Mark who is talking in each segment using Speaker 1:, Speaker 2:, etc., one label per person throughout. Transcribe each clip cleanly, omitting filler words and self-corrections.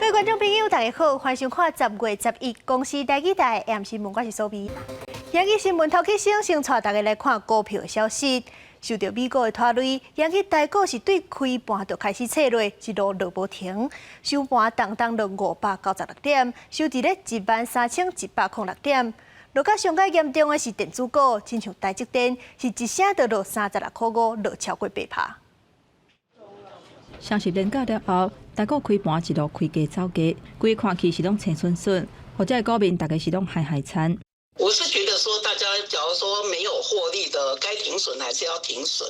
Speaker 1: 各位觀眾朋友，大家好，歡迎收看10月11公視台語台 AM 新聞，我是蘇美。今日新聞頭起先，先帶大家來看股票的消息。受著美股的拖累，今日台股是對開盤就開始挫落，一路落無停，收盤重重落596點，收佇咧13,106點。落甲上蓋嚴重的是電子股，親像台積電，是一聲就落36塊5，落超過8趴。
Speaker 2: 雙十連假了後，台股開盤一路開低走低，規看去是攏青順順，或者股民逐家是攏害害慘。
Speaker 3: 我是覺得說，大家假如說沒有獲利的，該停損還是要停損。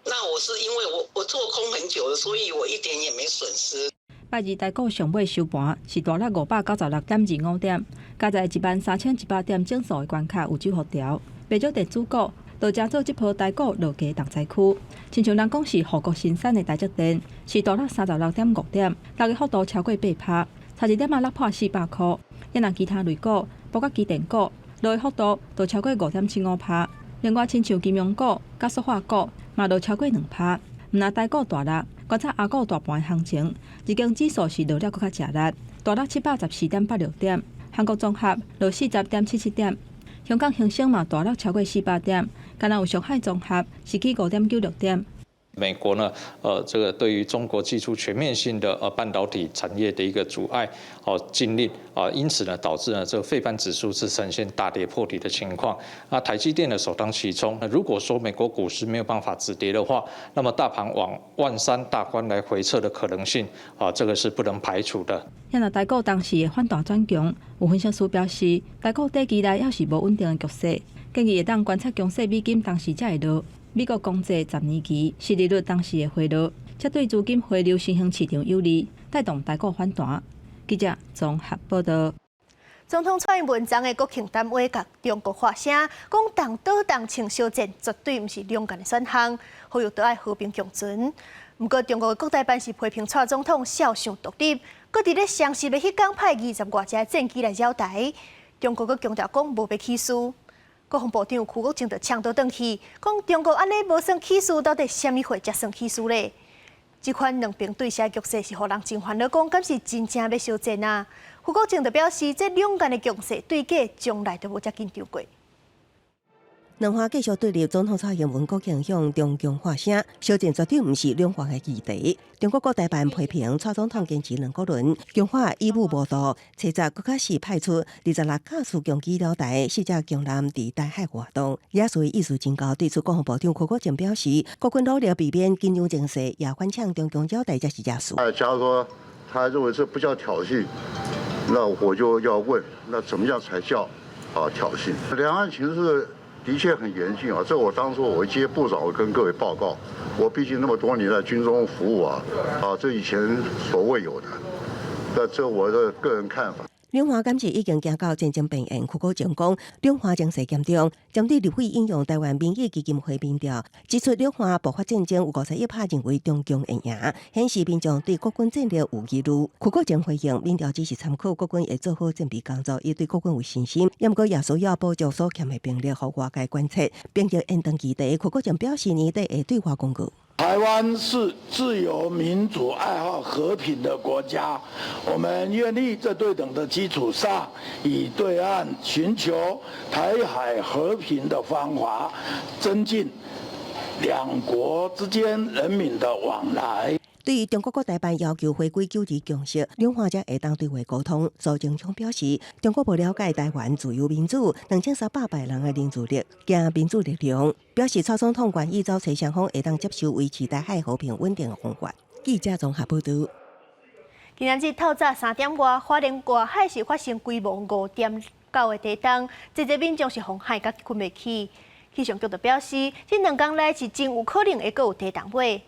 Speaker 3: 那我是因為我做空很久了，所以我一點也沒損失。
Speaker 2: 拜二台股上尾收盤是大落596.25點，加在13,100點整數的關卡有守予牢。袂少電子股都成做這波台股落低重災區，親像人講是護國神山的台積電，是大落36.5點，落的幅度超過8趴，差一點仔落破400箍。抑若其他類股，包括機電股，落的幅度都超過5.75趴。另外，親像金融股、佮塑化股，嘛落超過2趴。毋但台股大落，觀察亞股大盤行情，日經指數是落了閣較食力，大落714.86點。韓國綜合落40.77點，香港恆生嘛大落超過400點，敢若有上海綜合是起5.96點。
Speaker 4: 美國呢，這個對於中國祭出全面性的半導體產業的一個阻礙，哦禁令啊，因此呢，導致呢這個費半指數是呈現大跌破底的情況。那台積電呢首當其衝。那如果說美國股市沒有辦法止跌的話，那麼大盤往萬3大關來回測的可能性啊，這個是不能排除的。
Speaker 2: 若台股當時會反彈轉強，有分析師表示，台股短期內猶是無穩定的局勢，建議會當觀察強勢美金當時才會落。美國公債10年期殖利率當時會回落，這對資金回流新興市場有利，帶動台股反彈。記者綜合報道。
Speaker 1: 總統蔡英文昨昏國慶談話，共中國發聲，講動導動穿小戰，絕對毋是兩岸的選項，呼籲都愛和平共存。毋過中國的國台辦是批評蔡總統肖想獨立，閣佇咧雙十的彼工派二十外架戰機來擾台。中國閣強調講無欲起事。國防部長邱國正就嗆倒轉去，講中國按呢無算起事，到底啥物貨才算起事咧？這款兩邊對峙局勢是予人真煩惱，講敢是真正欲相戰啊？邱國正就表示，這兩岸的局勢對過從來都無遮緊張過。
Speaker 5: 兩岸繼續對立，總統蔡英文國慶向中共發聲，相戰絕對毋是兩岸的議題。中國國台辦批評蔡總統堅持兩國論，強化以武謀獨，查實閣較是派出26架次強機擾台，四隻強艦佇台海活動，也屬於意思真高。對此，國防部長邱國正表示，國軍努力避免緊張情勢，也反嗆中共擾台才是惹事。
Speaker 6: 假如說他認為這不叫挑釁，那我就要問，那怎麼樣才叫啊挑釁？兩岸情勢的確很嚴峻啊！這我當初我接部長，我跟各位報告，我畢竟那麼多年在軍中服務啊，啊，這以前所未有的，那這我的個人看法。
Speaker 5: 兩岸敢是已經行到戰爭邊緣，邱國正講，兩岸情勢嚴重，針對立委引用台灣民意基金會民調，指出兩岸爆發戰爭有51%認為中共會贏，顯示民眾對國軍戰力有疑慮。邱國正回應，民調只是參考，國軍會做好準備工作，伊對國軍有信心，毋過也需要補足所欠的兵力，予外界關切。並且延長議題，邱國正表示年底會對外公告。
Speaker 7: 台灣是自由民主、愛好和平的國家，我們願意在對等的基礎上，與對岸尋求台海和平的方法，增進兩國之間人民的往來。
Speaker 5: 對於中國國台辦要求回歸九二共識，兩岸才會當對話溝通。蘇貞昌表示，中國無了解台灣自由民主2300萬人的凝聚力，驚民主力量。表示蔡總統願意走揣雙方會當接受維持台海和平穩定的方法。記者綜合報道。
Speaker 1: 今仔日透早3點外，花蓮外海是發生規模5.9的地動，濟濟民眾是予駭甲睏袂去。氣象局就表示，這2工內是真有可能會閣有地動尾。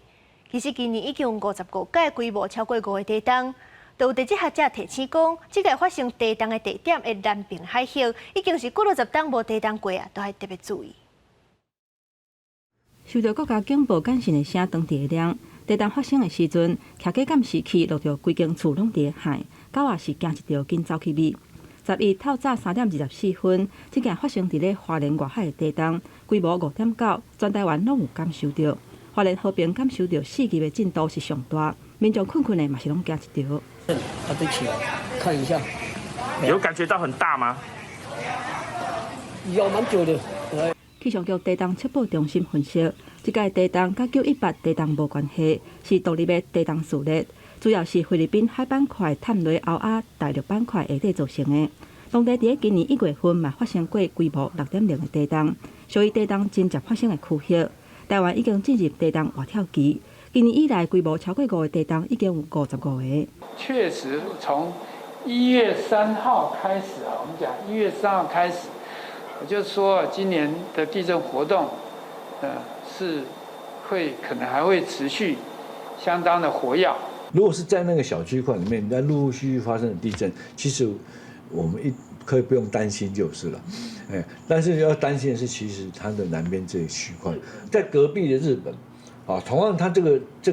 Speaker 1: 其實今年已經有55屆規模超過5的地動，都有地質學者提醒講，這個發生地動的地點的南爿海域，已經是幾落十冬無地動過啊，都愛特別注意。
Speaker 2: 受著國家警報簡訊的聲當地亮，地動發生的時陣，徛家監視器錄著規間厝攏佇駭，狗仔是驚一著緊走去覕。11透早3點24分，這件發生佇咧花蓮外海的地動，規模5.9，全台灣攏有感受著。花蓮和平感受著四級的震度是上大，民眾睏睏的嘛是攏驚一著。
Speaker 8: 啊，對起來看一下，
Speaker 9: 有感覺到很大嗎？
Speaker 8: 有蠻久的。
Speaker 2: 氣象局地動測報中心分析，這擺地動佮918地動無關係，是獨立的地動序列，主要是菲律賓海板塊探雷歐亞大陸板塊下底造成的。當地佇咧今年1月份嘛發生過規模6.0的地動，屬於地動真濟發生的區域。台灣已經進入地動活跳期，今年以來規模超過5的地動已經有55個。
Speaker 10: 確實，從1月3號開始啊，我們講1月3號開始，我就說今年的地震活動，是會可能還會持續相當的活躍。
Speaker 11: 如果是在那個小區塊裡面，在陸陸續續發生的地震，其實我們一可以不用擔心就是了，哎，但是要擔心的是，其實它的南邊這一區塊，在隔壁的日本，啊，同樣它這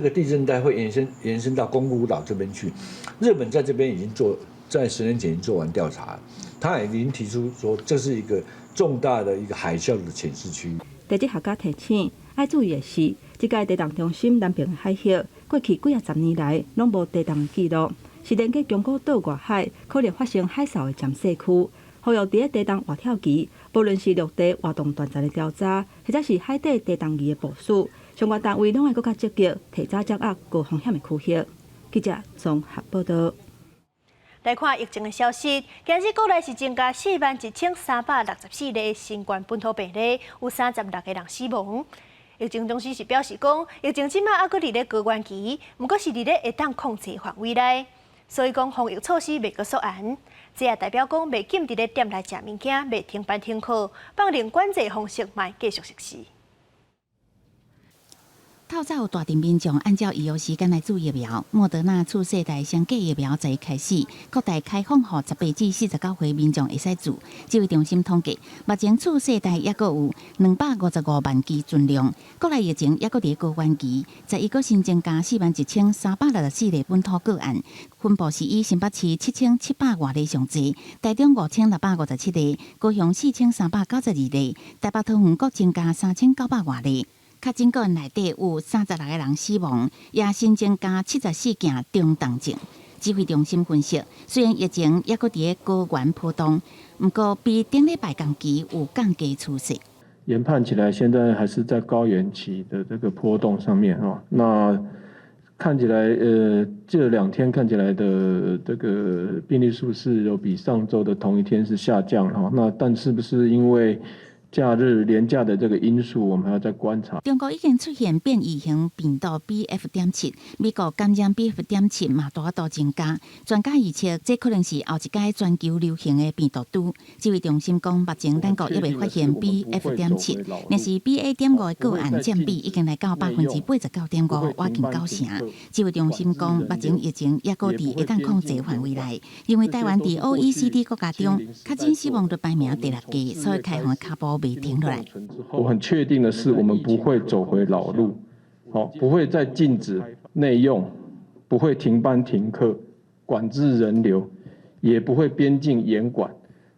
Speaker 11: 個地震帶會延伸到宮古島這邊去。日本在這邊已經做，在10年前已經做完調查，他已經提出說這是一個重大的一個海嘯的潛勢區。
Speaker 2: 地質學家提醒，愛注意的是，這個地動中心南邊的海域，過去幾仔十年來攏無地動記錄，是連接宮古島外海可能發生海嘯的潛勢區。呼籲佇咧地動活跳期，無論是陸地活動斷層的調查，或者是海底地動儀的部署，相關單位攏愛閣較積極，提早掌握高風險的區域。記者綜合報道。
Speaker 1: 來看疫情的消息，今日國內是增加41,364例新冠本土病例，有36個人死亡。疫情中心是表示講，疫情這馬猶閣佇咧高原期，毋過是佇咧會當控制範圍內，所以講防疫措施袂閣縮嚴。這也代表講袂禁佇咧店內食物件，袂停班停課，放任管制方式嘛會繼續實施。
Speaker 12: 透早有大陣民眾按照預約時間來注疫苗，莫德納次世代雙價疫苗十開始，擴大開放予18至49歲民眾會使注。指揮中心統計，目前次世代猶閣有255萬劑存量。國內疫情猶閣佇高原期，11閣新增加41,364例本土個案，分布是以新北市7700外例上濟，台中5657例，高雄4392例，台北桃園閣增加3900外例。確診個案內底有36個人死亡，也新增加74件中重症。指揮中心分析，雖然疫情猶閣佇咧高原波動，毋過比頂禮拜同期有降低趨勢。
Speaker 13: 研判起來，現在還是在高原期的這個波動上面哦。那看起來，這兩天看起來的這個病例數是有比上週的同一天是下降哈。那但是不是因為假日連假的這個因素，我們還要再觀察。
Speaker 12: 中國已經出現變異型病毒 BF.7，美國感染 BF.7嘛大幅增加。專家預測，這可能是後一擺全球流行的病毒株。指揮中心講，目前咱國猶未發現 BF.7，但是 BA.5的個案佔比已經來到89.5%，倚近九成。指揮中心講，目前疫情猶閣佇會當控制範圍內，因為台灣佇 OECD 國家中，確診死亡率排名第六低，所以開放的跤步袂停落來。
Speaker 13: 我很確定的是，我們不會走回老路，好，不會再禁止內用，不會停班停課，管制人流，也不會邊境嚴管，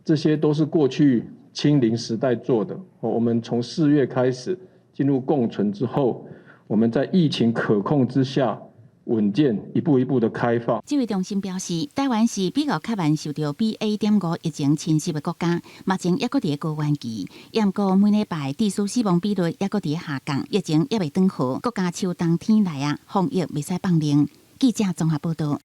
Speaker 13: 這些都是過去清零時代做的。我們從4月開始進入共存之後，我們在疫情可控之下，穩健一步一步的開放。
Speaker 12: 指揮中心表示，台灣是比較較慢受著 BA.5疫情侵襲的國家，目前猶閣佇高原期，毋過每禮拜致死亡比率猶閣佇下降，疫情猶未轉好，國家秋冬天來啊，防疫袂使放任。記者綜合報道。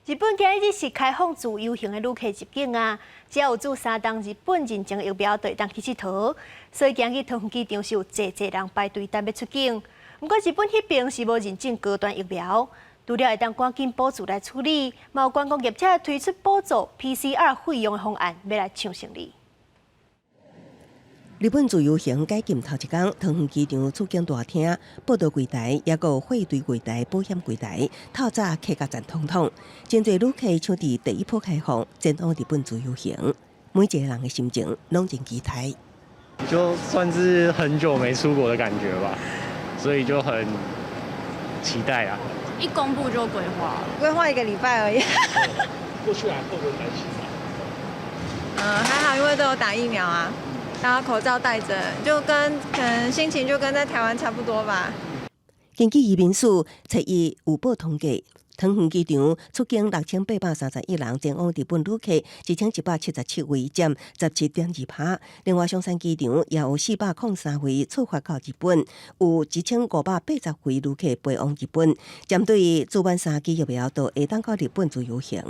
Speaker 1: 日本今日是開放自由行的旅客入境啊，只要有注三針日本認證疫苗，就會當去𨑨迌。所以今日桃園機場是有濟濟人排隊等欲出境。毋過日本彼爿是無認證高端疫苗，除了會當趕緊補助來處理，嘛有觀光業者推出補助 PCR 費用的方案，欲來搶生意。
Speaker 5: 日本自由行解禁頭一工，桃園機場出境大廳、報到櫃台，抑閣有匯兌櫃台、保險櫃台，透早客甲站通通，真濟旅客搶佇第一波開放，前往日本自由行，每一個人的心情攏真期待。
Speaker 14: 就算是很久沒出國的感覺吧，所以就很期待啊！
Speaker 15: 一公布就規劃，
Speaker 16: 規劃一個禮拜而已。
Speaker 17: 過去還會不會擔心啊？
Speaker 16: 嗯，還好，因為都有打疫苗啊，然後口罩戴着，就跟可能心情就跟在台灣差不多吧。
Speaker 5: 根據移民署七一有報統計，桃園機場出境6831人，前往日本旅客1177位，佔17.2%。另外，松山機場也有403位出發到日本，有1580位旅客飛往日本。針對注滿三劑疫苗就會當到日本自由行，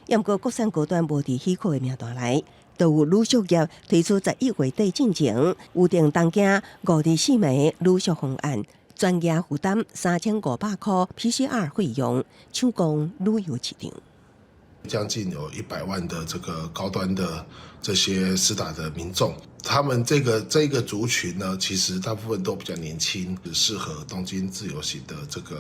Speaker 5: 毋過國產高端無佇許可的名單內。就有旅宿業推出11月底進前，預定東京5至4名旅宿方案，全額負擔3500箍 PCR 費用，搶攻旅遊市場。
Speaker 18: 將近有100萬的這個高端的這些施打的民眾，他們這個族群呢，其實大部分都比較年輕，適合東京自由行的這個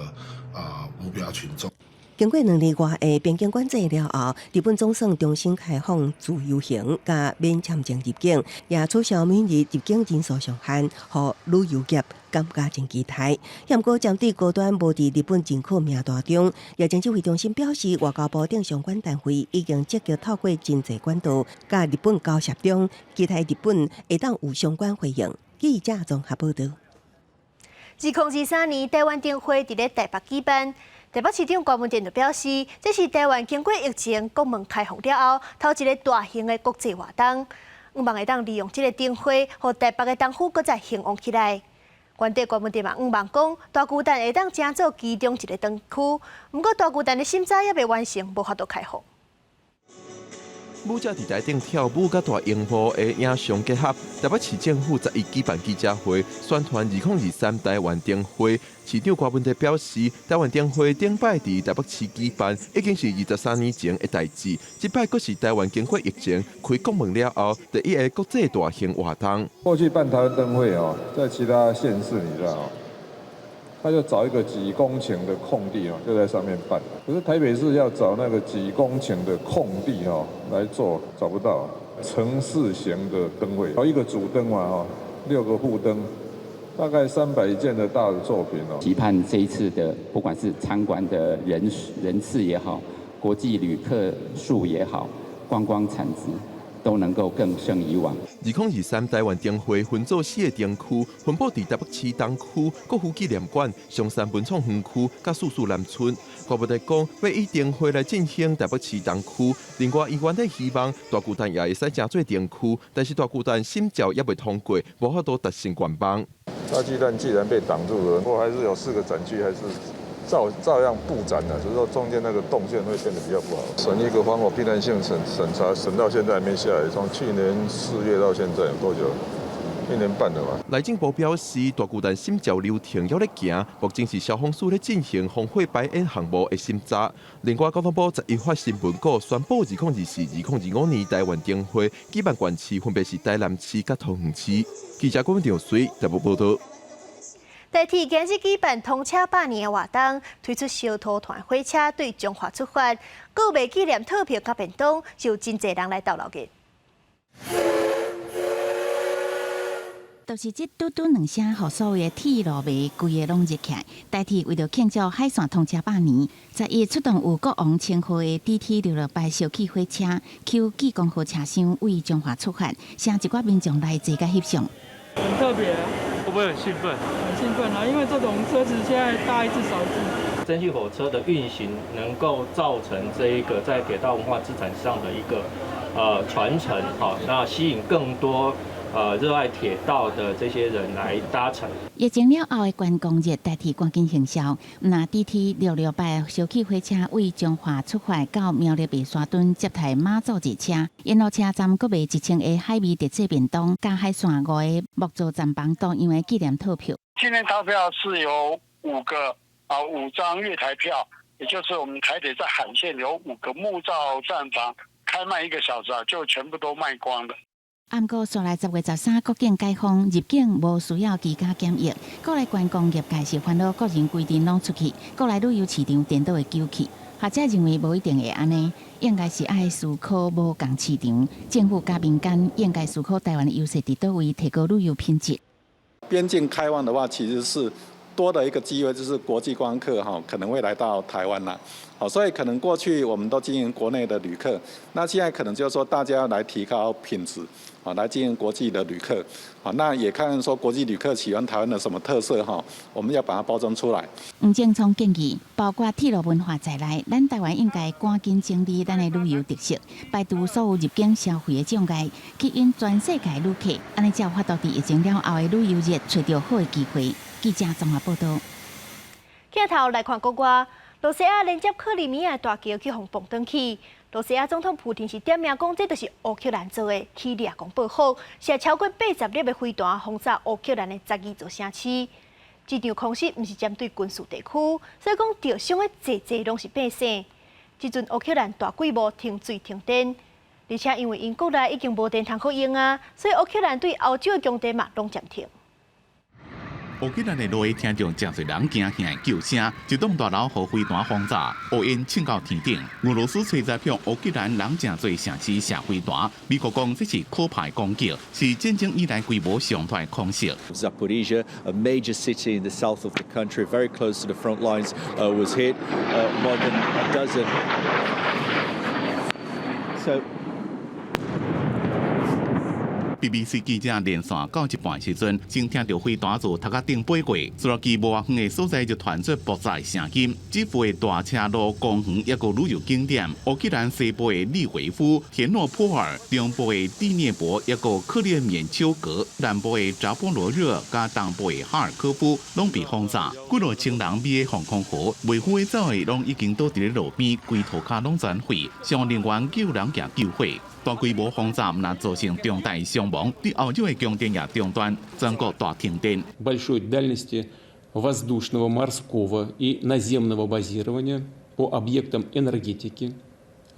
Speaker 18: 目標群眾。
Speaker 5: 經過2年外的邊境管制了後，日本總算重新開放自由行佮免簽證入境，也取消每日入境人數上限，予旅遊業感覺真期待。毋過針對高端無佇日本認可名單中，疫情指揮中心表示，外交部等相關單位已經積極透過真濟管道，佮日本交涉中，期待日本會當有相關回應。記者綜合報道。
Speaker 1: 2023年台灣燈會佇咧台北舉辦。台北市長柯文哲就表示，這是台灣經過疫情國門開放了後，頭一個大型的國際活動，向望會當利用這个燈會，予台北的燈區閣再興旺起來。原底柯文哲嘛，向望講大巨蛋會當成做其中一个燈區，毋過大巨蛋的審查猶未完成，無法度開放。
Speaker 19: 舞者佇台頂跳舞，佮大螢幕的影像結合。台北市政府十一舉辦記者會，宣傳2023台灣燈會。市長柯文哲表示，台灣燈會頂擺佇台北市舉辦，已經是23年前的代誌。這擺閣是台灣經過疫情開國門了後，第一个國際大型活動。
Speaker 20: 過去辦台灣燈會哦，在其他縣市你知道，他就找一個幾公頃的空地哦，就在上面辦。可是台北市要找那個幾公頃的空地哦來做，找不到。城市型的燈會，一個主燈嘛哈，六個副燈，大概300件的大的作品哦。
Speaker 21: 期盼這一次的，不管是參觀的人次也好，國際旅客數也好，觀光產值都能夠更勝以往。
Speaker 19: 2023台灣燈會分做四个燈區，分佈佇台北市東區、國父紀念館、松山文創園區、佮四四南村。柯文哲講，欲以燈會來振興台北市東區。另外，伊原底希望大巨蛋也會使成做燈區，但是大巨蛋審照猶未通過，無法度達成願望。
Speaker 20: 大巨蛋既然被擋住了，不過還是有四個展區，還是照樣佈展的，只是說中間那個動線會變得比較不好。審一個防火避難性審查審到現在還沒下來，從去年4月到現在有多久？一年半了吧。
Speaker 19: 內政部表示，大巨蛋審照流程猶咧行，目前是消防署咧進行防火排煙項目的審查。另外，交通部十一發新聞稿宣布，2024、2025年台灣燈會舉辦縣市分別是台南市佮桃園市。記者郭文長水台北報道。
Speaker 1: 台鐵今日舉辦通車百年的活動，推出燒塗團火車對彰化出發，閣賣紀念套票佮便當，就真濟人來鬥鬧熱。
Speaker 12: 就是這嘟嘟兩聲，予所有的鐵路迷規个攏熱起來。台鐵為著慶祝海線通車百年，十一出動有國王稱號的 DT 668燒氣火車，Q 濟公號車廂為彰化出發，請一寡民眾來坐佮翕相。
Speaker 10: 很特別啊！
Speaker 9: 會不會很興奮？
Speaker 10: 很興奮啊！因為這種車子現在大一次少一次。
Speaker 22: 蒸汽火車的運行能夠造成這一個在鐵道文化資產上的一個傳承，好，那吸引更多熱愛鐵道的這些人來搭乘。
Speaker 12: 疫情了後的觀光熱，台鐵趕緊行銷。若 DT 668燒氣火車為彰化出發到苗栗白沙墩接待媽祖熱車，沿路車站閣賣1000个海味特製便當，佮海線五个木造站房同樣的紀念套票。
Speaker 23: 紀念套票是有五個啊五張月台票，也就是我們台鐵在海線有五個木造站房，開賣一個小時啊，就全部都賣光了。
Speaker 12: 毋過，紲來10月13國境解封，入境無需要居家檢疫。國內觀光業界是煩惱國人規陣攏出去，國內旅遊市場顛倒會糾去。學者認為無一定會按呢，應該是愛思考無仝市場，政府佮民間應該思考台灣的優勢佇佗位，提高旅遊品質。
Speaker 24: 邊境開放的話，其實是多的一個機會，就是國際觀光客哈可能會來到台灣啦。好，所以可能過去我們都經營國內的旅客，那現在可能就是說大家要來提高品質。啊，來接應國際的旅客，啊，那也看看說國際旅客喜歡台灣的什麼特色哈，我們要把它包裝出來。
Speaker 12: 黃正聰建議，包括鐵路文化在內，咱台灣應該趕緊整理咱的旅遊特色，排除所有入境消費的障礙，吸引全世界旅客，按呢才有法度佇疫情了後的旅遊熱揣著好的機會。記者綜合報道。
Speaker 1: 鏡頭來看國外，羅西亞連接克里米亞大橋去予磅轉去。羅西亞總統普廷是點名講，這就是烏克蘭做的，去掠狂報復，射超過80粒的飛彈轟炸烏克蘭的12座城市。這場空襲毋是針對軍事地區，所以講著傷的濟濟攏是百姓。這陣烏克蘭大規模停水停電，而且因為𪜶國內已經無電通好用啊，所以烏克蘭對歐洲的供電嘛攏暫停。
Speaker 3: 烏克蘭的路聽著誠濟人驚嚇的叫聲，一棟大樓予飛彈轟炸，烏煙衝到天頂。俄羅斯吹在向烏克蘭人誠濟城市射飛彈，美國講這是可怕的攻擊，是戰爭以來規模上大的空襲。
Speaker 4: Zaporizhia, a major city in the south of the country, very close to the front lines, was hit. More than a dozen. So.
Speaker 3: BBC 記者連線到一半時陣，先聽著飛彈自頭殼頂飛過，隨落去無偌遠的所在就傳出爆炸的聲音。這附的大車路公園抑閣旅遊景點，烏克蘭西部的利維夫、田諾波爾、中部的第聶伯，抑閣克列緬丘格、南部的扎波羅熱佮東部的哈爾科夫，攏被轟炸。幾若千人覕佇防空壕，袂赴的走的攏已經倒佇咧路邊，規塗跤攏全毀，消防人員救人行救火。大規模轟炸毋但造成重大傷亡，對歐洲的供電也中斷，全國大停電。
Speaker 6: Большой дальности воздушного, морского и наземного базирования по объектам энергетики,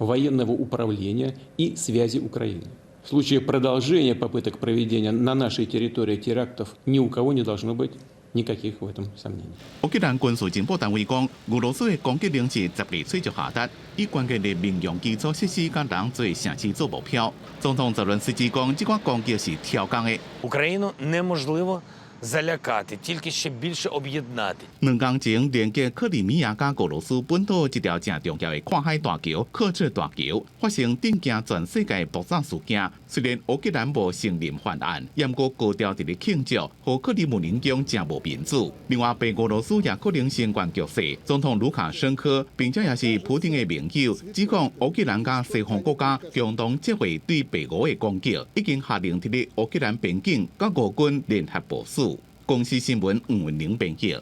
Speaker 6: военного управления и связи Украины. В случае продолжения попыток проведения на нашей территории терактов ни у кого не должно быть никаких в этом сомнений。
Speaker 3: 烏克蘭軍事情報單位講，俄羅斯的攻擊能是10日吹就下達，以關鍵的民用基礎設施佮人濟城市做目標。總統澤倫斯基講，這款攻擊是超工的。
Speaker 7: Україну неможливо залякати, тільки ще більше об'єднати。
Speaker 3: 兩工前連接克里米亞佮俄羅斯本島這條誠重要的跨海大橋—刻赤大橋，發生震驚全世界爆炸事件。雖然烏克蘭無承認犯案，毋過高調佇咧慶祝，予克里姆林宮誠無面子。另外，白俄羅斯也可能升懸局勢。總統盧卡申科，並且也是普丁的盟友，指控烏克蘭佮西方國家共同策劃對白俄的攻擊，已經下令佇咧烏克蘭邊境佮俄軍聯合部署。公視新聞吳文玲編輯。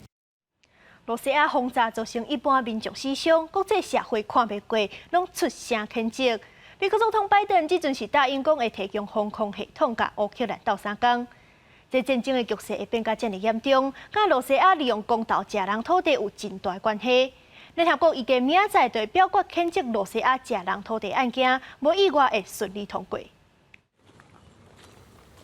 Speaker 1: 羅西亞轟炸造成一般民眾死傷，國際社會看袂過，攏出聲譴責。美國總統拜登這陣是答應講會提供防空系統共烏克蘭鬥相共。這戰爭的局勢會變甲遮爾嚴重，佮羅西亞利用公投食人土地有真大關係。聯合國預計明仔載就會表決譴責羅西亞食人土地案件，無意外會順利通過。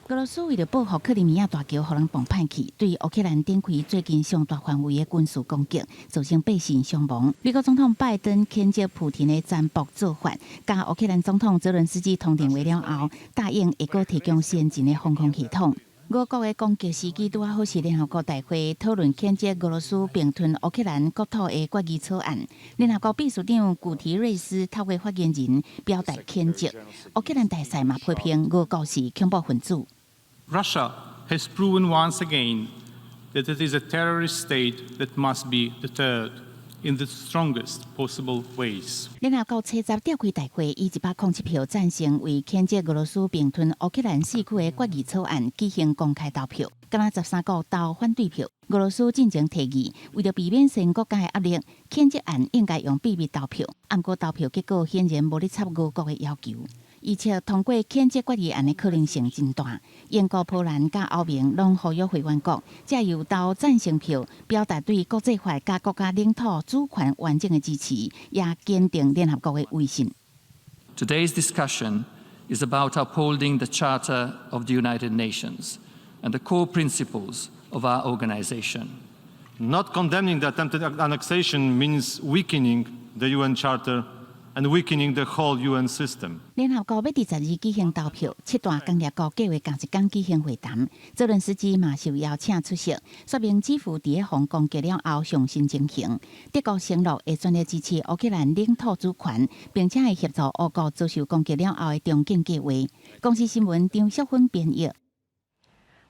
Speaker 12: 俄羅斯為著報復克里米亞大橋，予人磅歹去，對烏克蘭展開最近上大範圍的軍事攻擊，造成百姓傷亡。美國總統拜登譴責普廷的殘暴做法，佮烏克蘭總統澤倫斯基通電話了後，答應會閣提供先進的防空系統。俄國的攻擊時機拄仔好是聯合國大會討論譴責俄羅斯併吞烏克蘭國土的決議草案。聯合國秘書長古提瑞斯透過發言人表達譴責。烏克蘭大使嘛批評俄國是恐怖分子。
Speaker 25: Russia has proven once again that it is a terrorist state that must be deterred in the strongest possible ways.
Speaker 12: 聯合國初十召開大會，以107票贊成為譴責俄羅斯併吞烏克蘭四區的決議草案舉行公開投票，敢若13國投反對票。俄羅斯進前提議，為著避免西方國家的壓力，譴責案應該用秘密投票。毋過投票結果顯然無咧插俄國的要求。預測通過譴責決議案的可能性真大。英國、波蘭佮歐盟攏呼籲會員國，藉由投贊成票，表達對國際法佮國家領土主權完整的支持，也堅定聯合國的威信。
Speaker 26: Today's discussion is about upholding the Charter of the United Nations and the core principles of our organization.
Speaker 27: Not condemning the attempted annexation means weakening the UN Charter
Speaker 25: and weakening the whole UN system.
Speaker 12: 聯合國欲佇12舉行投票，七大工業國計劃仝一工舉行會談。澤倫斯基嘛受邀請出席，說明基輔佇咧予攻擊了後上新情形。德國承諾會全力支持烏克蘭領土主權，並且會協助烏國遭受攻擊了後的重建計劃。公視新聞張淑芬編譯。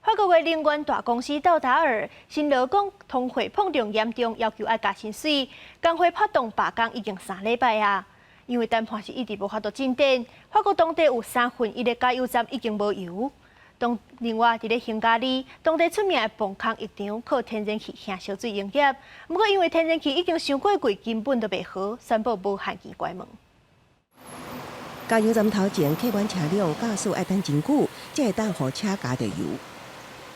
Speaker 1: 法國的能源大公司道達爾，新勞工通貨膨脹嚴重，要求愛加薪水，工會發動罷工已經3禮拜啊。因為談判是一直無法度進展，法國當地有1/3的加油站已經無油。當另外，佇咧匈牙利，當地出名的磅空浴場靠天然氣燃燒水營業，毋過因為天然氣已經傷過貴，根本就袂好，宣布無限期關門。
Speaker 5: 加油站頭前客滿車輛，駕駛愛等真久，才會當予車加著油。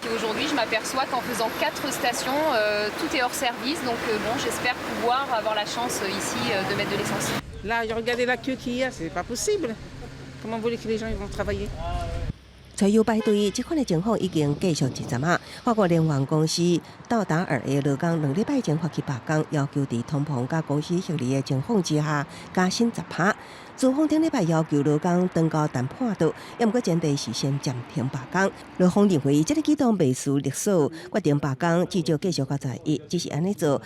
Speaker 2: Aujourd'hui, je m'aperçois qu'en faisant quatre stations, tout est hors service. Donc bon, j'espère pouvoir avoir la chance ici de mettre de l'essence.
Speaker 8: Là, regardez la queue qu'il y a, c'est pas possible. Comment vous voulez que les gens ils vont travailler?
Speaker 5: 揣油排隊，這款的情況已經繼續一陣仔。法國能源公司道達爾的勞工2禮拜前發起罷工，要求佇通膨佮公司盈利的情況之下加薪10%。資方頂禮拜要求勞工轉到談判桌，猶毋過前提是先暫停罷工。勞方認為這个舉動袂輸勒索，決定罷工至少繼續到11，只是按呢做，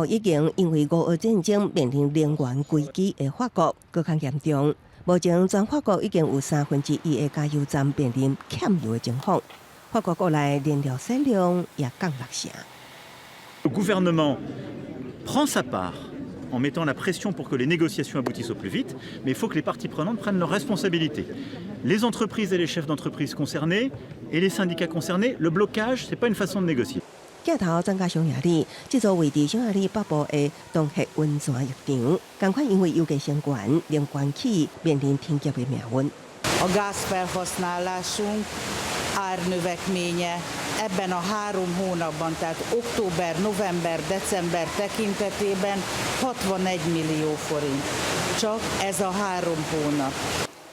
Speaker 5: 予已經因為烏俄戰爭面臨能源危機的法國閣較嚴重。目前全法國已經有1/3的加油站面臨欠油的情況，法國國內燃料產量也降六成。
Speaker 11: Le gouvernement prend sa part en mettant la pression pour que les négociations aboutissent au plus vite, mais il faut que les parties prenantes prennent leurs responsabilités. Les entreprises et les chefs d'entreprise concernés et les syndicats concernés, le blocage, ce n'est pas une façon de négocier.
Speaker 5: 鏡頭轉到匈牙利，這座位佇匈牙利北部的洞穴溫泉浴場，仝款因為油價升懸，連關起面臨停業的命運。
Speaker 13: A gázfelhasználásunk árnövekménye ebben a 3 hónapban, tehát október, november, december tekintetében 61 millió forint. Csak ez a 3 hónap.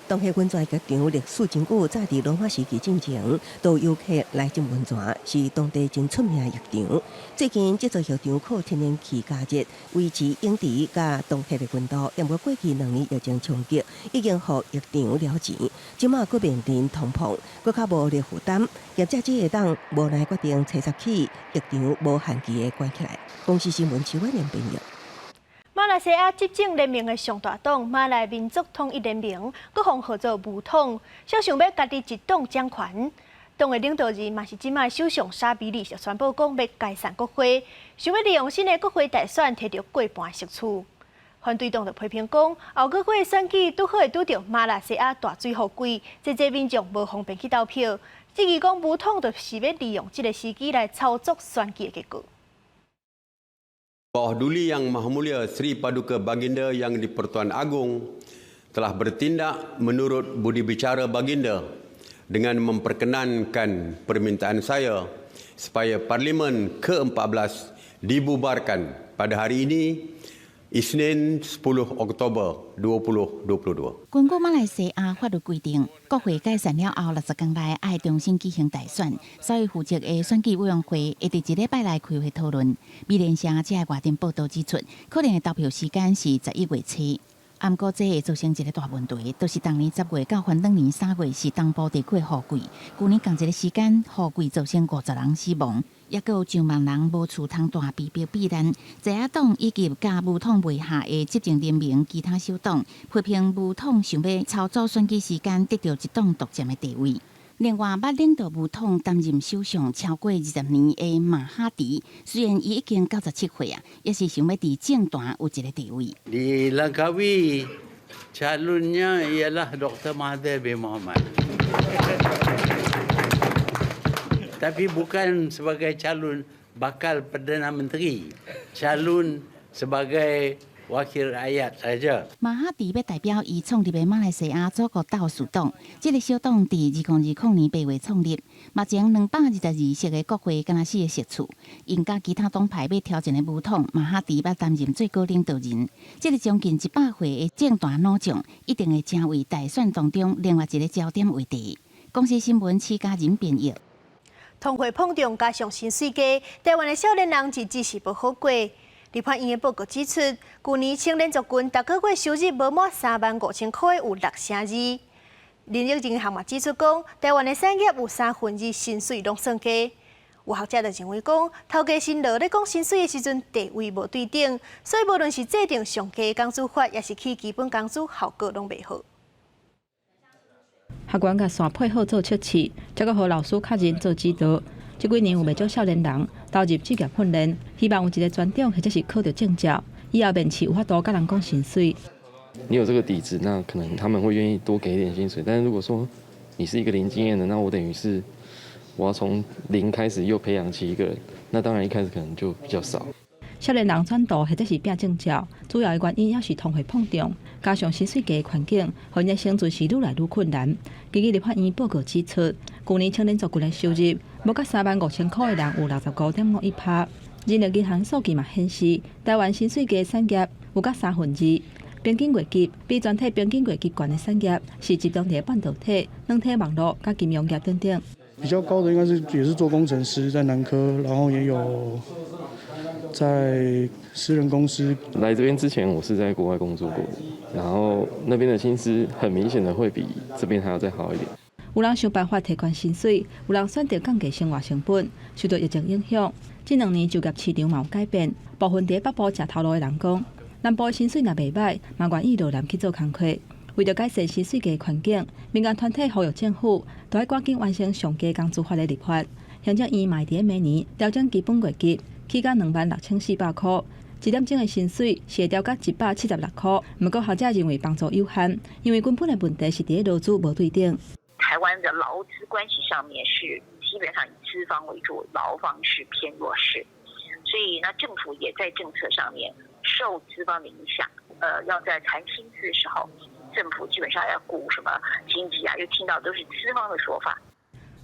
Speaker 5: 洞穴溫泉浴場歷史真久，早佇羅馬時期進前，都有遊客來浸溫泉，是當地真出名的浴場。最近這座浴場靠天然氣加熱維持泳池佮洞穴的溫度，毋過過去2年疫情衝擊，已經予浴場了錢。這馬閣面臨通膨，閣較無力負擔，業者只會當無奈決定初十起浴場無限期的關起來。公視新聞徐婉玲編譯。
Speaker 1: 馬來西亞執政聯盟的上大黨馬來民族統一聯盟，閣予號做巫統，想想欲家己一黨掌權。黨的領導人嘛是這馬首相沙比里，就宣布講欲解散國會，想欲利用新的國會大選提著過半席次。反對黨就批評講，後個月選舉拄好會拄著馬來西亞大水雨季，濟濟民眾無方便去投票。質疑講巫統就是欲利用這个時機來操作選舉的結果。
Speaker 14: Bawah Duli Yang Maha Mulia Seri Paduka Baginda Yang di-Pertuan Agong telah bertindak menurut budi bicara baginda dengan memperkenankan permintaan saya supaya Parlimen ke-14 dibubarkan pada hari ini, Isnin 10 Oktober 2022.
Speaker 12: 根據馬來西亞法律規定，國會解散了後60天內愛重新舉行大選，所以負責的選舉委員會會佇一禮拜內開會討論。美聯社這個外電報道指出，可能的投票時間是11月初。毋過這會造成一个大問題，就是逐年10月到翻轉年3月是東部地區雨季，舊年仝一个時間雨季造成50人死亡，抑閣有上萬人無厝通蹛，被迫避難。在野黨以及佮巫統袂下的執政聯盟其他小黨批評巫統想欲操作選舉時間，得著一黨獨佔的地位。另外，捌領導巫統擔任首相超過20年的馬哈迪，雖然伊已經97歲啊，也是想欲佇政壇有一个地位。
Speaker 15: Di Langkawi, calonnya ialah Dr. Mahathir bin Mohamad. Tapi bukan sebagai calon bakal Perdana Menteri, calon sebagai wakil rakyat saja.
Speaker 12: 馬哈迪欲代表伊創立的馬來西亞祖國鬥士黨，這个小黨佇2020年8月創立，目前222席的國會敢若四个席次，𪜶佮其他黨派欲挑戰的巫統，馬哈迪欲擔任最高領導人。這个將近100歲的政壇老將，一定會成為大選當中另外一个焦點話題。公視新聞施嘉仁編譯。
Speaker 1: 通貨膨脹加上薪水低，台灣的少年人日子是無好過。立法院的報告指出，舊年青年族群逐個月收入無滿35,000箍的有6成2。人力銀行嘛指出講，台灣的產業有三分二薪水攏算低。有學者就認為講，頭家辛勞咧講薪水的時陣地位無對等，所以無論是制定上低工資法，抑是起基本工資，效果攏袂好。
Speaker 16: 學員共線配好做測試，才閣予老師確認做指導。這幾年有袂少少年人投入職業訓練，希望有一个專長或者是考著證照，以後面試有法度佮人講薪水。
Speaker 17: 你有這個底子，那可能他們會願意多給一點薪水。但是如果說你是一個零經驗的，那我等於是我要從零開始又培養起一個人，那當然一開始可能就比較少。
Speaker 16: 少年人轉投或者是拼證照，主要的原因抑是通貨膨脹，加上薪水低的環境，予𪜶的生存是愈來愈困難。根據立法院報告指出，舊年青年族群的收入無甲35,000箍的人有65.51%。人力銀行數據嘛顯示，台灣薪水低產業有甲三分二，平均月給比全體平均月給懸的產業是集中佇半導體、軟體網路佮金融業等等。
Speaker 18: 比較高的應該是也是做工程師，在南科，然後也有在私人公司。
Speaker 17: 來這邊之前，我是在國外工作過的，然後那邊的薪資很明顯的會比這邊還要再好一點。
Speaker 16: 有人想辦法提懸薪水，有人選擇降低生活成本。受到疫情影響，這兩年就業市場嘛有改變。部分佇北部食頭路的人講，南部的薪水若袂䆀，嘛願意落南去做工課。為著改善薪水低環境，民間團體呼籲政府，著愛趕緊完成上低工資法的立法。行政院嘛會佇明年調整基本月給，起到26,400箍，一點鐘的薪水是會調到176箍。毋過學者認為幫助有限，因為根本的問題是佇勞資無對等。
Speaker 19: 台灣的勞資關係上面是基本上以資方為主，勞方是偏弱勢，所以呢，政府也在政策上面受資方的影響。要在談薪資的時候，政府基本上要顧什麼經濟啊，又聽到都是資方的說法。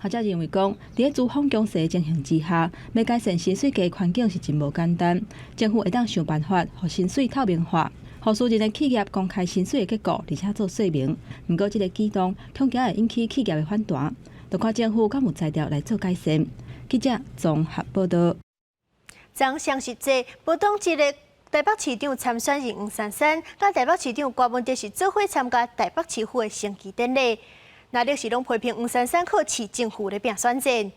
Speaker 16: 學者認為講，佇資方強勢情形之下，欲改善薪水低環境是真無簡單。政府會當想辦法，予薪水透明化，予私人的企業公開薪水的結構，而且做說明。毋過，這个舉動恐驚會引起企業的反彈，就看政府敢有才調來做改善。記者綜合報導。
Speaker 1: 昨雙十節，無黨籍的台北市長參選人黃珊珊，佮台北市長柯文哲是做伙參加台北市府的升旗典禮。藍綠是攏批評黃珊珊靠市政府咧拼選戰。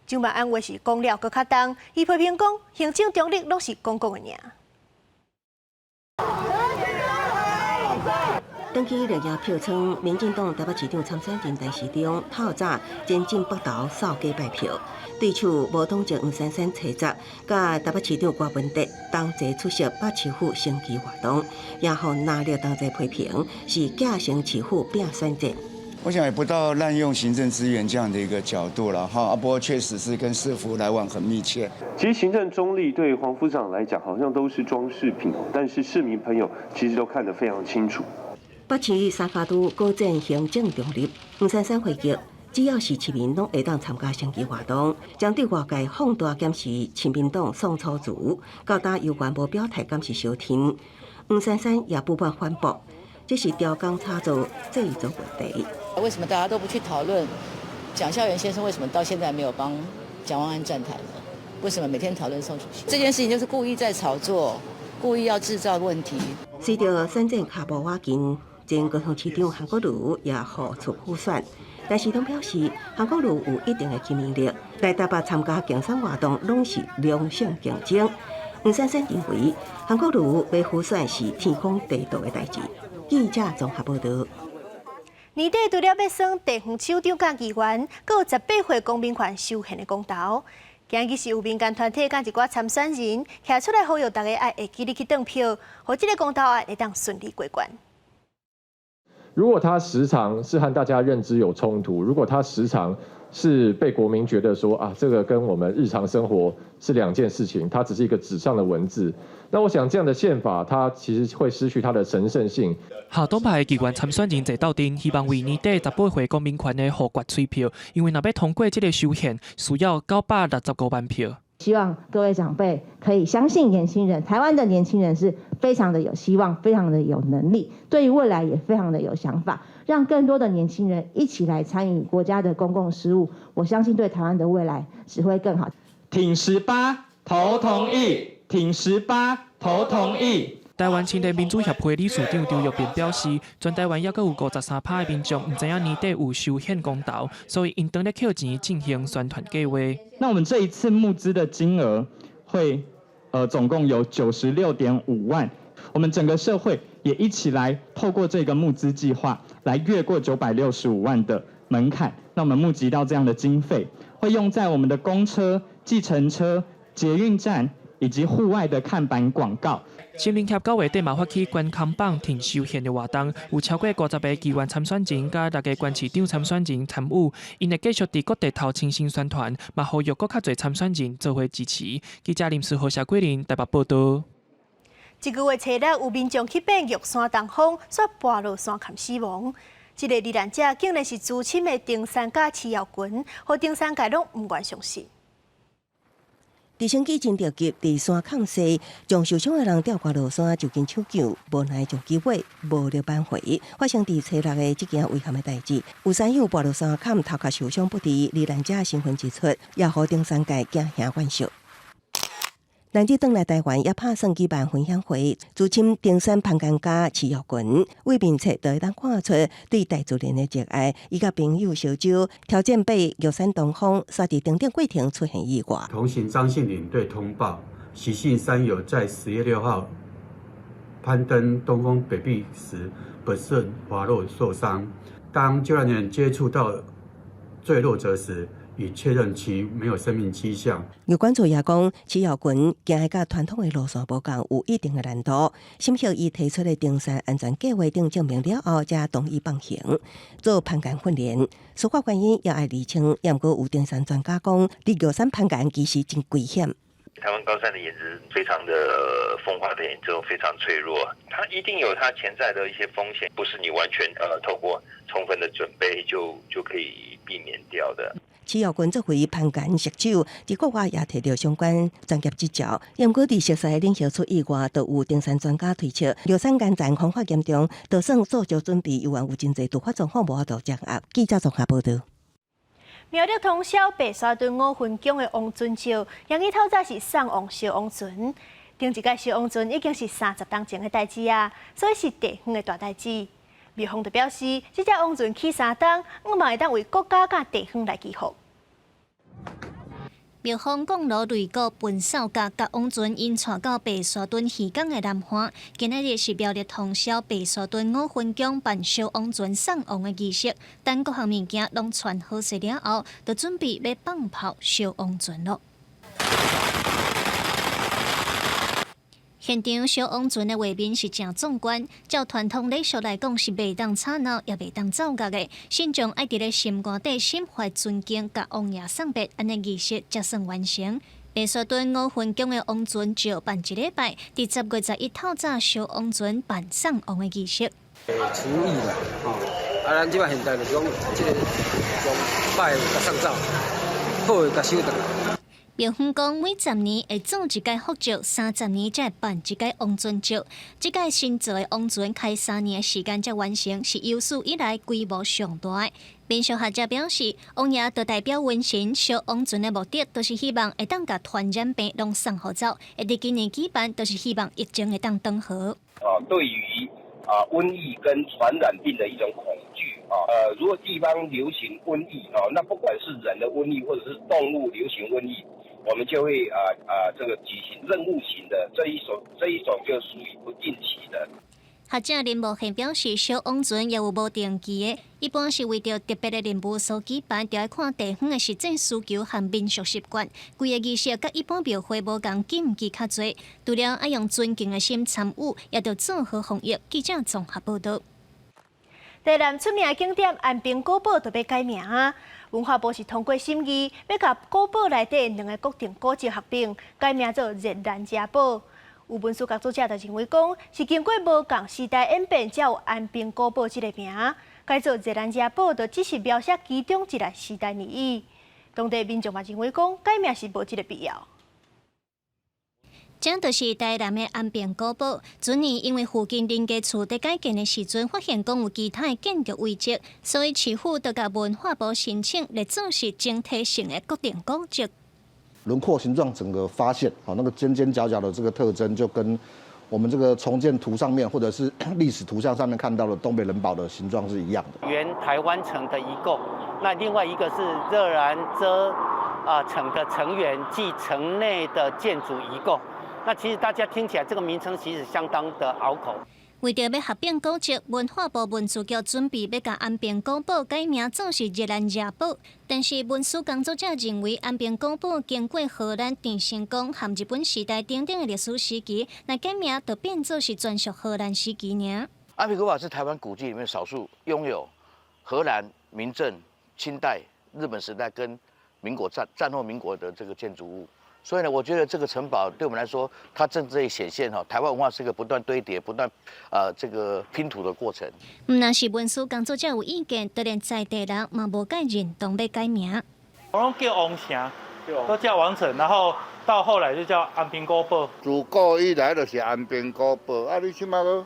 Speaker 1: 蔣萬安話是講了閣較重，伊批評講行政中立攏是講講的爾。
Speaker 5: 登記綠營票倉，民進黨台北市長參選人陳時中透早前進北投掃街拜票，對手無黨籍黃珊珊揣十，佮台北市長柯文哲同齊出席北市府升旗活動，也予藍綠同齊批評是假成市府拼選戰。
Speaker 20: 我想也不到濫用行政資源這樣的一個角度了哈，不過確實是跟市府來往很密切。
Speaker 21: 其實行政中立對黃副長來講，好像都是裝飾品，但是市民朋友其實都看得非常清楚。
Speaker 5: 北市三腳督高戰行政中立，黃珊珊回擊，只要是市民攏會當參加升旗活動，針對外界放大檢視親民黨宋楚瑜，到今猶原無表態，敢是相挺。黃珊珊也不滿反駁，這是調工炒作製造問題。
Speaker 22: 為什麼大家都不去討論蔣孝嚴先生為什麼到現在沒有幫蔣萬安站台呢？為什麼每天討論宋主席？這件事情就是故意在炒作，故意要製造問題。
Speaker 5: 隨著選戰跤步倚近，前高雄市長韓國瑜也呼出輔選，但是攏表示韓國瑜有一定的吸引力，來台北參加競選活動攏是良性競爭。黃珊珊認為韓國瑜欲輔選是天公地道的代誌。記者綜合報導。
Speaker 1: 年底除了欲選地方首長佮議員，閣有18歲公民權修憲的公投。今日是有民間團體佮一寡參選人徛出來呼籲大家愛會記得去轉票，予這个公投案會當順利過關。
Speaker 23: 如果他時常是和大家認知有衝突，如果他時常是被國民覺得說啊，這個跟我們日常生活是兩件事情，它只是一個紙上的文字，那我想這樣的憲法，它其實會失去它的神聖性。
Speaker 24: 下黨派的議員參選人坐鬥陣，希望為年底18歲公民權的予決催票，因為若欲通過這个修憲，需要965萬票。
Speaker 25: 希望各位長輩可以相信年輕人，台灣的年輕人是非常的有希望，非常的有能力，對於未來也非常的有想法，讓更多的年輕人一起來參與國家的公共事務，我相信對台灣的未來只會更好。
Speaker 26: 挺18，投同意；挺18，
Speaker 3: 投同意。
Speaker 24: 台灣青年民主協會理事長張玉萍表示，全台灣猶閣有53%的民眾毋知影年底有修憲公投，所以𪜶當咧抾錢進行宣傳計劃。
Speaker 3: 那我們這一次募資的金額會，總共有96.5萬。我們整個社會也一起來透過這個募資計劃，來越過965萬的門檻。那我們募集到這樣的經費，會用在我們的公車、計程車、捷運站以及戶外的看板廣告。
Speaker 24: 新民協9月底嘛發起懸空榜挺修憲的活動，有超過50個議員參選人佮6个縣市長參選人參與，𪜶會繼續佇各地頭親身宣傳，嘛呼籲閣較濟參選人做伙支持。記者林思豪、謝桂林台北報道。
Speaker 1: 這個月初六有民眾去爬玉山東峰，煞跋落山坎死亡。這个罹難者竟然是資深的登山家徐耀群，予登山界攏毋願相信。
Speaker 5: 直升機真著急，佇山崁西將受傷的人吊掛落山，就近搶救，無奈將機會無力挽回。發生佇初六的這件遺憾的代誌，有山友跋落山崁，頭殼受傷不治，罹難者身份一出，也予登山界驚嚇惋惜。難得轉來台灣，也拍算舉辦分享會，資深登山攀岩家徐耀群為面冊就會當看出對大自然的熱愛。伊佮朋友相招挑戰爬玉山東峰，煞佇登頂過程出現意外。
Speaker 4: 同行張姓領隊通報，徐姓山友在10月6號攀登東峰北壁時不慎滑落受傷。當救援人員接觸到墜落者時，已確認其沒有生命跡象。
Speaker 5: 有關注也講，徐耀群行的佮傳統的路線無仝，有一定的難度。審核伊提出的登山安全計劃等證明了後，才同意放行做攀岩訓練。事發原因也愛釐清，也毋過有登山專家講，佇玉山攀岩其實真危險。
Speaker 6: 台灣高山的岩質非常的風化的嚴重，非常脆弱，它一定有它潛在的一些風險，不是你完全透過充分的準備就可以避免掉的。
Speaker 5: 徐耀群作為攀岩熟手，佇國外也提著相關專業執照。毋過佇熟悉的領域出意外，就有登山專家推測，玉山岩層風化嚴重，就算做足準備，猶原有真濟突發狀況無法度掌握。記者綜合報道。
Speaker 1: 苗栗通霄白沙屯五分宮的王船醮，楊伊透早是送王燒王船，頂一擺燒王船已經是30冬前的代誌啊，所以是地方的大代誌。廟方就表示，這隻王船起3冬，向望會當為國家佮地方來祈福。
Speaker 7: 廟方降鑼擂鼓奔掃甲，共王船𪜶帶到白沙屯漁港的南岸。今仔日是苗栗通霄白沙屯五分宮辦燒王船送王的儀式，等各項物件攏傳好勢了後，就準備欲放炮燒王船囉。現場燒王船的畫面是誠壯觀，照傳統禮俗來講是袂當吵鬧，也袂當奏樂的。信眾愛佇咧心肝底心懷尊敬，共王爺送別，按呢儀式才算完成。白沙屯五分宮的王船醮辦一禮拜，佇10月11透早燒王船辦送王的儀式。
Speaker 9: 廚藝啦，吼，啊，咱這擺現代就是講，這个將歹的共送走，好的共收轉來。
Speaker 7: 廟方講，每10年會做一擺福醮，30年才會辦一擺王船醮。這擺新造的王船開3年的時間才完成，是有史以來規模上大的。民俗學者表示，王爺就代表瘟神燒王船的目的，就是希望會當共傳染病攏送予走。會佇今年舉辦，就是希望疫情會當轉好。
Speaker 10: 啊，對於啊瘟疫跟傳染病的一種恐懼啊，如果地方流行瘟疫啊，那不管是人的瘟疫或者是動物流行瘟疫，我們就會這個舉行任務型的這一種就屬於不定期的。
Speaker 7: 學者林無憲表示，燒王船也有無定期的，一般是為著特別的任務所舉辦，就愛看地方的實際需求和民俗習慣。規个儀式佮一般廟會無仝，禁忌較濟，除了愛用尊敬的心參與，也著做好防疫。記者綜合報道。
Speaker 1: 台南出名的景點安平古堡就欲改名啊！文化部是通過審議，欲共古堡內底兩个國定古蹟合併，改名做熱蘭遮堡。有文史工作者就認為講，是經過無仝時代演變，才有安平古堡這个名。改做熱蘭遮堡，就只是描寫其中一个時代而已。當地民眾嘛認為講，改名是無這个必要。
Speaker 7: 這就是台南的安平古堡。去年因為附近林家厝佇改建的時陣，發現講有其他的建築遺跡，所以市府就共文化部申請列做是整體性的國定古蹟。
Speaker 2: 輪廓形狀整個發現，哦，那個尖尖角角的這個特徵就跟我們這個重建圖上面或者是歷史圖像上面看到的東北稜堡的形狀是一樣的。
Speaker 8: 原台灣城的遺構，那另外一個是熱蘭遮城的城垣暨城內的建築遺構。那其實大家聽起來這個名稱其實相當的拗口。
Speaker 7: 為著欲合併古蹟，文化部文資局準備欲共安平古堡改名做是熱蘭遮堡，但是文史工作者認為安平古堡經過荷蘭鄭成功和日本時代等等的歷史時期，若改名就變做是專屬荷蘭時期爾。
Speaker 11: 安平古堡是台灣古蹟裡面少數擁有荷蘭、明鄭、清代、日本時代跟民國戰後民國的這個建築物。所以呢，我覺得這個城堡對我們來說，它正在顯現哈，台灣文化是一個不斷堆疊、不斷這個拼圖的過程。
Speaker 7: 毋但是文史工作者有意見，就連在地人嘛無蓋認同欲改名。
Speaker 13: 我攏叫王城，都叫王城，然後到後來就叫安平古堡。
Speaker 14: 自古以來就是安平古堡，啊，你這馬閣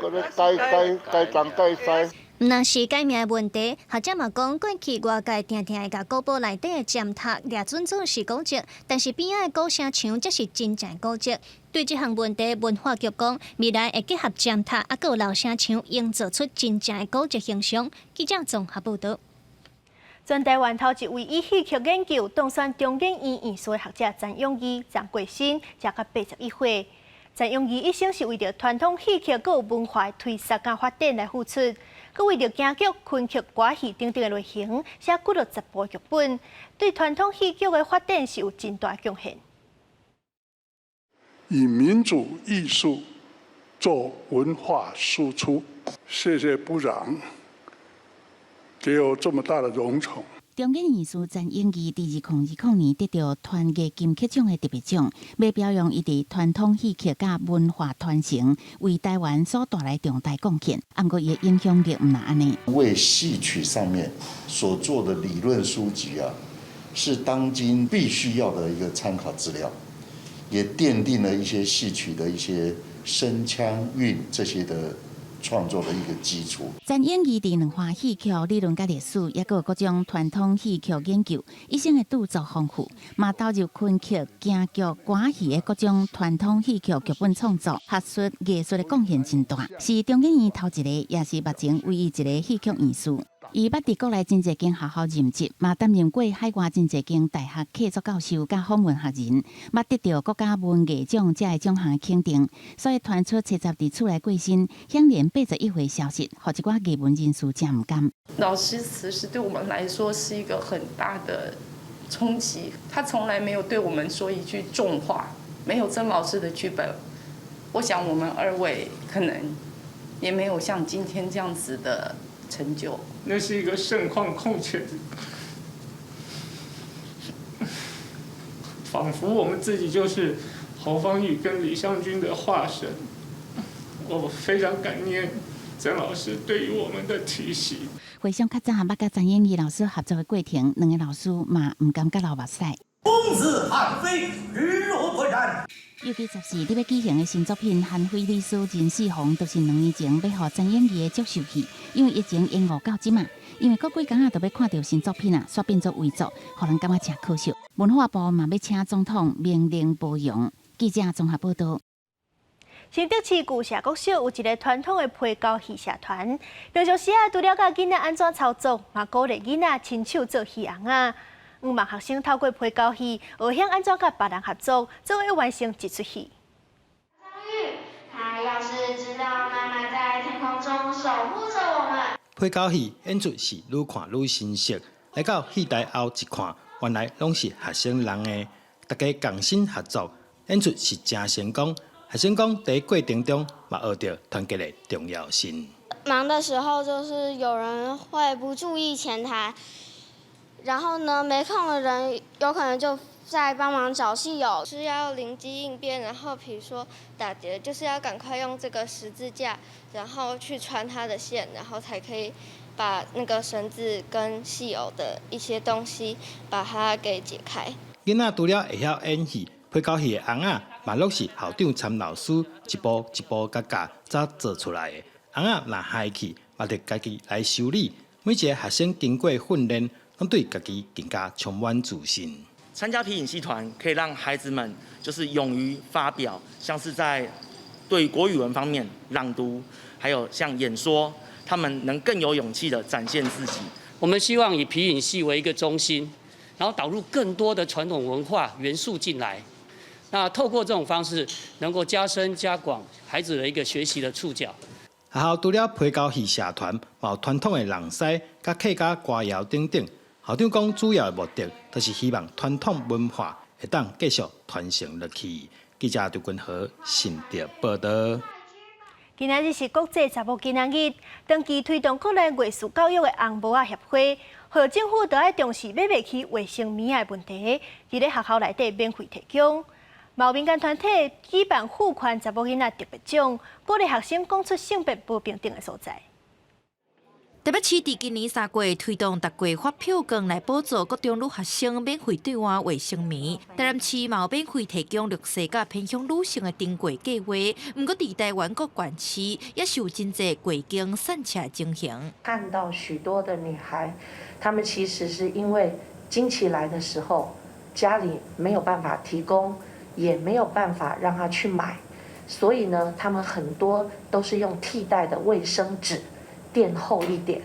Speaker 14: 閣咧改改改東改西。
Speaker 7: 毋但是改名的問題，學者嘛講，過去外界定定會共古堡內底的尖塔掠準做是古蹟，但是邊仔的古城牆才是真正古蹟。對這項問題，文化局講，未來會結合尖塔，猶閣有老城牆，營造出真正的古蹟形象。記者綜合報導。
Speaker 1: 全台灣頭一位以戲曲研究當選中研院院士的學者曾永義，昨過身，才到81歲。曾永義一生是為著傳統戲曲閣有文化的推廣佮發展來付出，閣為著京劇、崑曲、歌戲等等的類型，寫幾落十部劇本，對傳統戲曲的發展是有真大貢獻。
Speaker 15: 以民族藝術做文化輸出，謝謝部長給我這麼大的榮寵。
Speaker 12: 中研院士曾永義佇2020年得著傳藝金曲獎的特別獎，欲表揚伊佇傳統戲曲佮文化傳承為台灣所帶來重大貢獻。毋過伊的影響力毋但按呢。
Speaker 27: 為戲曲上面所做的理論書籍啊，是當今必須要的一個參考資料，也奠定了一些戲曲的一些聲腔韻這些的創作的一個基礎。
Speaker 12: 曾永義佇兩岸戲曲理論佮歷史，抑閣有各種傳統戲曲研究，一生的著作豐富，嘛投入崑曲、京劇、歌戲的各種傳統戲曲劇本創作、學術、藝術的貢獻真大，是中研院頭一个，也是目前唯一一個戲曲院士。伊捌佇國內真濟間學校任職，嘛擔任過海外真濟間大學客座教授佮訪問學人，捌得著國家文藝獎這个獎項肯定。所以傳出七十佇厝內過身，享年81歲消息，予一寡藝文人士誠毋甘。
Speaker 28: 老師辭世對我們來說是一個很大的衝擊，他從來沒有對我們說一句重話，沒有曾老師的劇本，我想我們二位可能也沒有像今天這樣子的成就。
Speaker 29: 那是一個盛況空前，仿佛我們自己就是侯方域跟李香君的化身。我非常感念曾老師對於我們的提攜。
Speaker 12: 回想較早捌佮曾永義老師合作的過程，兩个老師嘛毋甘佮流目屎。
Speaker 30: 公子悍飛，如不然。
Speaker 12: 尤其十四日欲舉行的新作品《韓非李斯秦始皇》，就是2年前欲予曾永義的祝壽戲，因為疫情延誤到這馬，因為過幾工仔就欲看著新作品啊，煞變做遺作，予人感覺誠可惜。文化部嘛欲請總統明令褒揚。記者綜合報導。
Speaker 1: 新竹市舊社國小有一个傳統的皮膠戲社團，平常時啊，除了教囡仔按怎操作，嘛鼓勵囡仔親手做戲尪仔。向望學生透過皮膠戲，學曉按怎佮別人合作，做伙完成一齣戲。
Speaker 31: 他要是知道媽媽在天空中守護著我們。
Speaker 32: 皮膠戲演出是愈看愈生澀，來到戲台後一看，原來攏是學生弄的，大家共心合作，演出是誠成功。學生講，佇過程中嘛學著團結的重要性。
Speaker 31: 忙的時候，就是有人會不注意前台，然後呢，沒空的人有可能就在幫忙找戲友，
Speaker 33: 是要靈機應變，然後比如說打結，就是要趕快用這個十字架，然後去穿它的線，然後才可以把那個繩子跟戲偶的一些東西把它給解開。
Speaker 32: 囡仔除了會曉演戲，皮膠戲的尪仔嘛攏是校長參老師一步一步共教，才做出來的。尪仔若害去，嘛得家己來修理。每一个學生經過訓練，攏對家己更加充滿自信。
Speaker 3: 參加皮影戲團可以讓孩子們就是勇於發表，像是在對國語文方面朗讀，還有像演說，他們能更有勇氣的展現自己。
Speaker 4: 我們希望以皮影戲為一個中心，然後導入更多的傳統文化元素進來。那透過這種方式，能夠加深加廣孩子的一個學習的觸角。
Speaker 32: 學校除了皮膠戲社團，嘛有傳統的人獅、佮客家歌謠等等。校長講，主要的目的就是希望傳統文化會當繼續傳承落去。記者劉君和新竹報道。
Speaker 1: 今仔日是國際查某囡仔日，長期推動國內藝術教育的紅帽仔協會，呼籲政府著愛重視買袂起衛生棉的問題，佇咧學校內底免費提供。嘛有民間團體舉辦賦權查某囡仔特別獎，鼓勵學生講出性別無平等的所在。
Speaker 16: 台北市佇今年3月推動逐月發票券來補助國中女學生免費兌換衛生棉。台南市嘛有免費提供弱勢佮偏鄉女性的燈過計畫。毋過佇台灣各縣市也是有真濟月經散赤的情形。
Speaker 17: 看到許多的女孩，她們其實是因為經期來的時候，家裡沒有辦法提供，也沒有辦法讓她去買，所以呢，她們很多都是用替代的衛生紙。墊厚一點。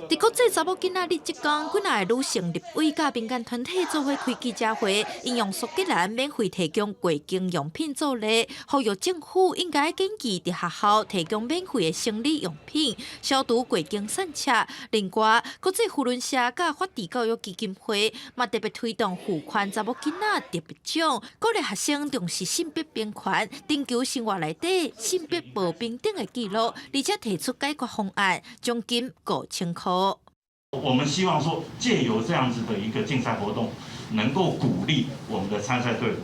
Speaker 16: 佇國際查某囡仔日這工，幾若个女性立委佮民間團體做伙開記者會，引用蘇格蘭免費提供月經用品做例，呼籲政府應該緊急佇學校提供免費的生理用品，消除月經散赤。另外，國際扶輪社佮法治教育基金會嘛特別推動賦權查某囡仔特別獎，鼓勵學生重視性別平權，尋求生活內底性別無平等的記錄，而且提出解決方案，獎金5000塊。
Speaker 18: 我們希望說，借由這樣子的一個競賽活動，能夠鼓勵我們的參賽隊伍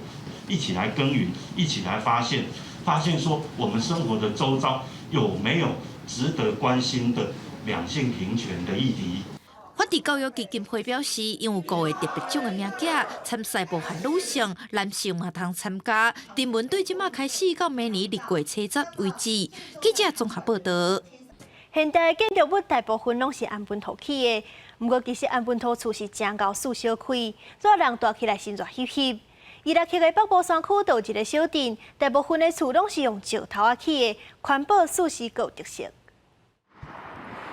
Speaker 18: 一起來耕耘，一起來發現，發現說我們生活的周遭有沒有值得關心的兩性平權的議題。
Speaker 16: 法治教育基金會表示，因有五個特別獎的名額，參賽無限女性、男性嘛通參加。徵文對這馬開始到明年2月70為止。記者綜合報道。
Speaker 1: 現代建築物大部分攏是頷歕土起的，毋過其實頷歕土厝是誠𠢕欶燒開，熱人蹛起來是熱翕翕。伊拉克的北部山區就有一個小鎮，大部分的厝攏是用石頭仔起的，環保舒適閣有特色。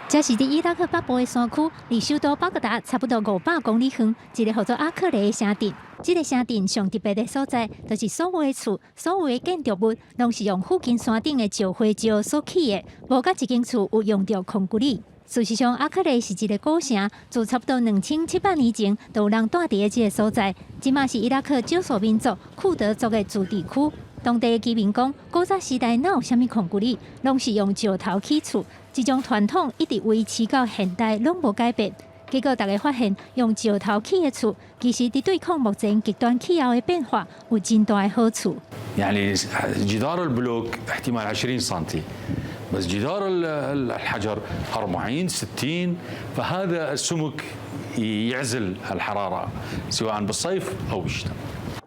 Speaker 7: 這是佇伊拉克北部的山區，離首都巴格達差不多500公里遠，一个號做阿克雷的城鎮。這个城鎮上特別的所在，就是所有的厝、所有的建築物，攏是用附近山頂的石灰石所起的，無佇一間厝有用著匡古里。事實上，阿克雷是一个古城，自差不多2700年前就有人蹛佇咧這个所在。這馬是伊拉克少數民族庫德族的自治區。當地的居民講，古早時代哪有啥物匡古里，攏是用石頭起厝，這種傳統一直維持到現代，攏無改變。結果，大家發現，用石頭起的厝，其實佇對抗目前極端氣候的變化有真大的好處。
Speaker 19: يعني جدار البلوك احتمال 20 سنتي بس جدار الحجر 40 60 فهذا السمك يعزل الحرارة سواء بالصيف أو بالشتاء。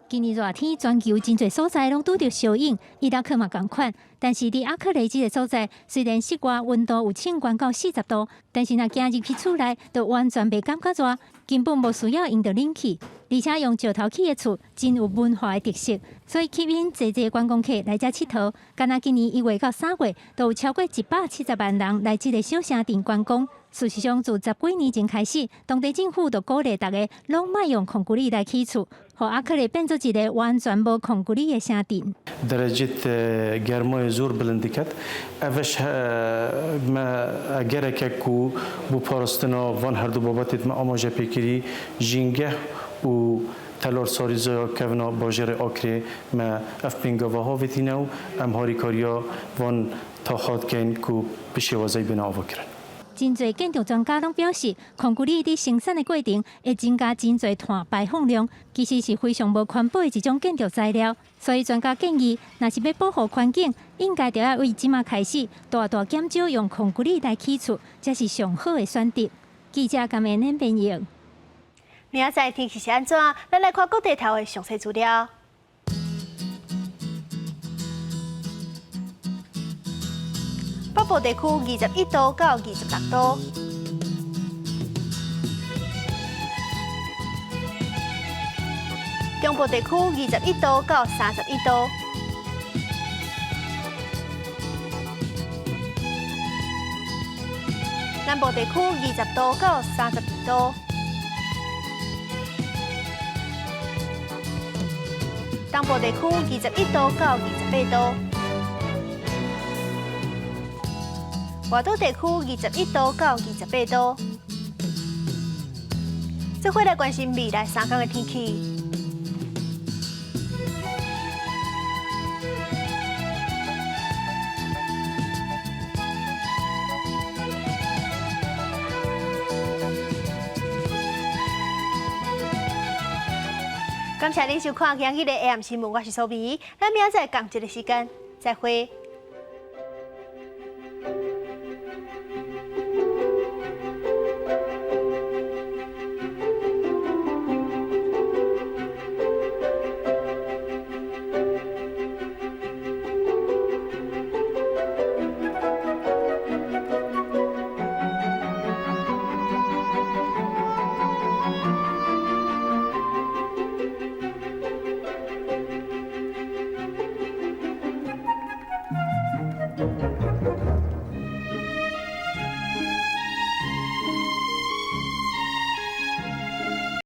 Speaker 7: 今年熱天，全球真濟所在攏拄著燒湧，伊拉克嘛仝款。但是佇阿克雷這个所在，雖然室外溫度有衝懸到40度，但是若行入去厝內，就完全袂感覺熱，根本無需要用著冷氣。而且用石頭起的厝，真有文化的特色，所以吸引濟濟觀光客來遮𨑨迌。敢若今年1月到3月，就有超過170萬人來這个小城鎮觀光。事實上，自十幾年前開始，當地政府就鼓勵大家攏莫用匡古里來起厝，予阿克雷變做一个完全無匡古里的城鎮。
Speaker 20: درجة گرمای زور بلند کرد اوش ما اگرک کو بو پارستنا وان هر دو بابتت ما آماجه پیکری ژینگه و تلار ساریزا کونا باجر آکری ما اف پینگاوا ها وتینه و ام هاریکاریا وان تا خواد کن کو بشوازای بنا آوا کرن。
Speaker 7: 真濟建築專家攏表示，匡古里佇生產的過程會增加真濟碳排放量，其實是非常無環保的一種建築材料。所以專家建議，若是欲保護環境，應該就愛為這馬開始，大大減少用匡古里來起厝，才是上好的選擇。記者甘美恁編譯。
Speaker 1: 明仔載天氣是按怎？咱來看各地頭的詳細資料。北部地區21度到26度。中部地區21度到31度。南部地區20度到32度。東部地區21度到28度。外島地區21度到28度。做伙來關心未來三工的天氣。感謝您收看今日的 AM 新聞，我是蘇美，咱明仔載仝一个時間再會。